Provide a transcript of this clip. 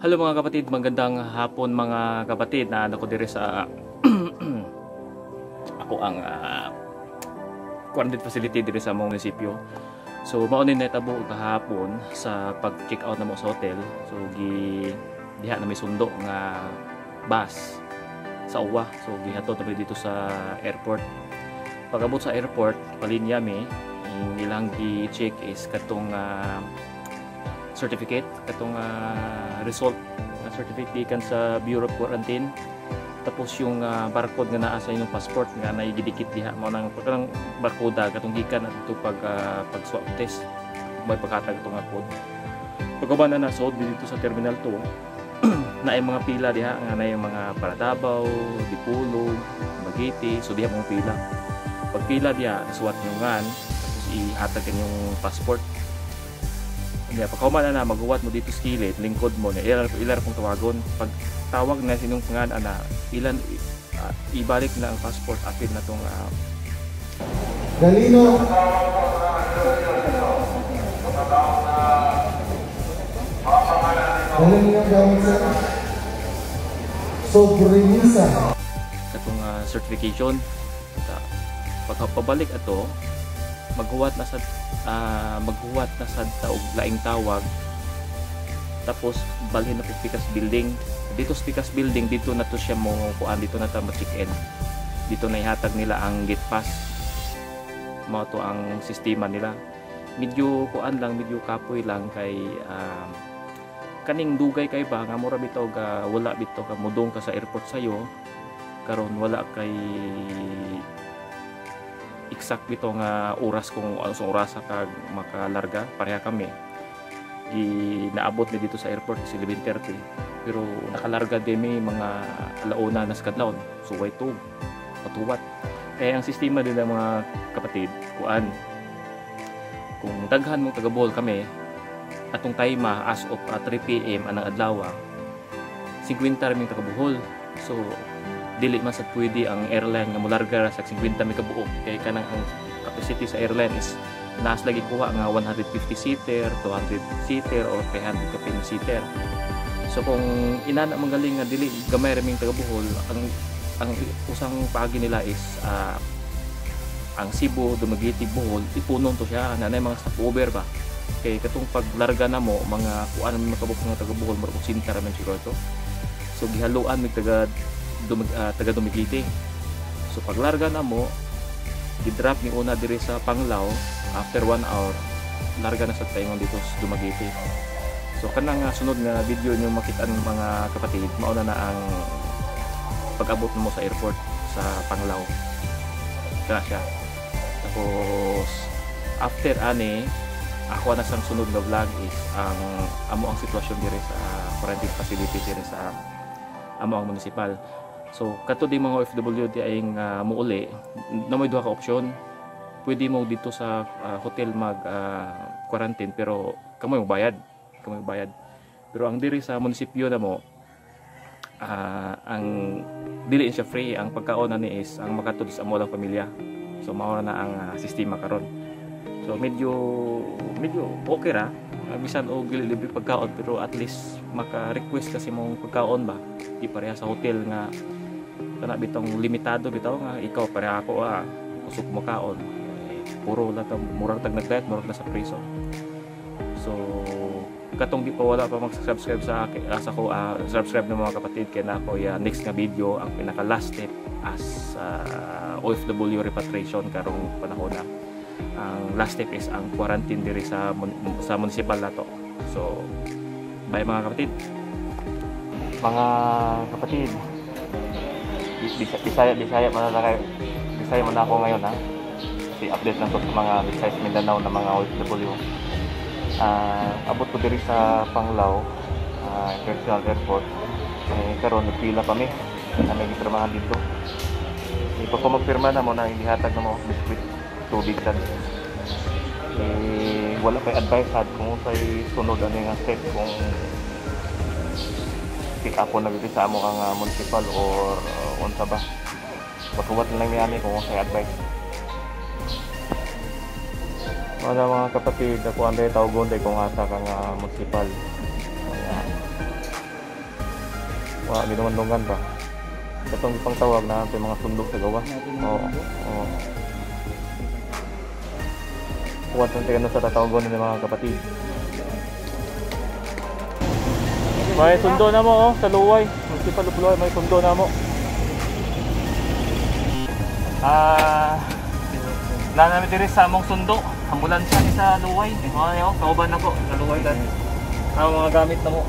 Hello mga kapatid, magandang hapon mga kapatid. Naano ko diri sa ako ang quarantine facility diri sa among munisipyo. So mao ni nahitabo kahapon sa pag-check out namo sa hotel. So gi diha na may sundo nga bus sa uwa. So gihatod na dito sa airport. Pag-abot sa airport, palinya mi, ang ilang gi-check is katong certificate, katong result na certificate gikan sa Bureau of Quarantine, tapos yung barcode nga naa sa inyong passport nga naigidikit diha, mao nang kanang barkoda katong gikan adto pag swab test, may paghatag itong nga code. Pagkauban na nasod dito sa Terminal 2, naay mga pila diha nga naay mga para Davao, Dipolog, Dumaguete. So diha mong pila. Pag pila diha, suwat nyo ngan, tapos ihatag inyong passport. Hindi, pagkauman na na, maghuwat mo dito sa kilid, lingkod mo, na ilar, ilar kong tawagon. Pag tawag na sinong pangan, ana, ilan, ibalik na ang passport, apil na tong Galino. Galino gamit sa sobremesa. Katong certification. Pagpabalik ato, maghuwat na sad ta og laing tawag, tapos balhin na po Pikas Building. Dito sa Pikas Building, dito na to siya mo kuan, dito na ta ma-check in, dito na ihatag nila ang gate pass. Mao to ang sistema nila. Medyo kuan lang, medyo kapoy lang kay kaning dugay kay ba nga mura bitaw ga wala bitaw ka mudong ka sa airport sayo karon, wala kay exact bitaw nga oras kung ano sa orasa ka makalarga. Pareha kami, gi naabot ni dito sa airport is 11:30, pero nakalarga din mi mga alauna na sa kadlawon. So way tug patuwat kaya ang sistema nila mga kapatid. Kuan, kung daghan mong taga Bohol, kami atong time as of 3 PM anang adlaw, 50 raming taga Bohol. So dili man sad pwede ang airline nga molarga ra sa 50 mi kabuok kay kanang ang capacity sa airline is naas lagi kuha nga 150 seater, 200 seater or 300 kapin seater. So kung inana magaling nga dili gamay raming taga Bohol, ang usang paagi nila is ang Cebu, Dumaguete, Bohol, ipunon to siya na mga stopover ba, kay katong paglarga na mo mga kuan mi makabuk nga taga Bohol, murag 80 ra man siguro to. So gihaluan mig taga Dumaguete. So paglarga na mo, gi-drop ni una diri sa Panglao. After 1 hour, larga na sa paingon dito sa Dumaguete. So kanang sunod nga video nyo makita ng mga kapatid, mauna na ang pag-abot mo sa airport sa Panglao. Kana siya. Tapos after ani, ako na sang sunod nga vlog is ang amo ang sitwasyon diri sa quarantine facility diri sa amo ang munisipal. So kato di mga OFW di ay nga muuli, na may duha ka opsyon. Pwede mo dito sa hotel mag quarantine, pero kamo yung bayad, kamo yung bayad. Pero ang diri sa munisipyo na mo, ang dili siya free, ang pagkaon na ni is ang makatud sa amo lang pamilya. So mao na ang sistema karon. So medyo medyo okay ra, bisan og dili libre pagkaon, pero at least maka-request kasi mong pagkaon ba. Di pareha sa hotel nga kana bitong limitado bitaw nga ikaw pareha ako kusog mo kaon. Eh, puro lang tang murag tag nag-diet, murag na sa preso. So katong di pa wala pa mag-subscribe sa akin, sa ko, subscribe na mga kapatid kay na ako ya next nga video ang pinaka last step as OFW repatriation karong panahon na. Ang last step is ang quarantine diri sa municipal nato. So bye mga kapatid. Mga kapatid, Bisaya Bisaya man na kayo. Bisaya man ako ngayon ha. Kasi update lang to sa mga Visayas Mindanao na mga OFW. Abot ko diri sa Panglao International Airport. Eh, karon nagpila pa mi. Kami gipirmahan dito. Eh, pagka magpirma na mo na hindi hatag na mo biskwit, tubig sad. Eh, wala pa'y advice sad kung unsay sunod ano nga step, kung pick up na dito sa amo ang municipal or unsa ba. Pagkuwat na lang niya kung unsay advice. Wala mga kapatid, ako ang tawagon day kung asa ka nga municipal. Ayan. Wa ginumandungan pa. Katong ipang tawag na ang mga sundo sa gawas. Oo. Kuwan sa tingnan sa tatawagon ng mga kapatid. May sundo na mo oh, sa Luway. Municipal of Luway, may sundo na mo. Na namin diri sa among sundo. Ambulansya ni sa Luway. Oh, ayo, kauban nako sa Luway dan. Ang mga gamit na mo.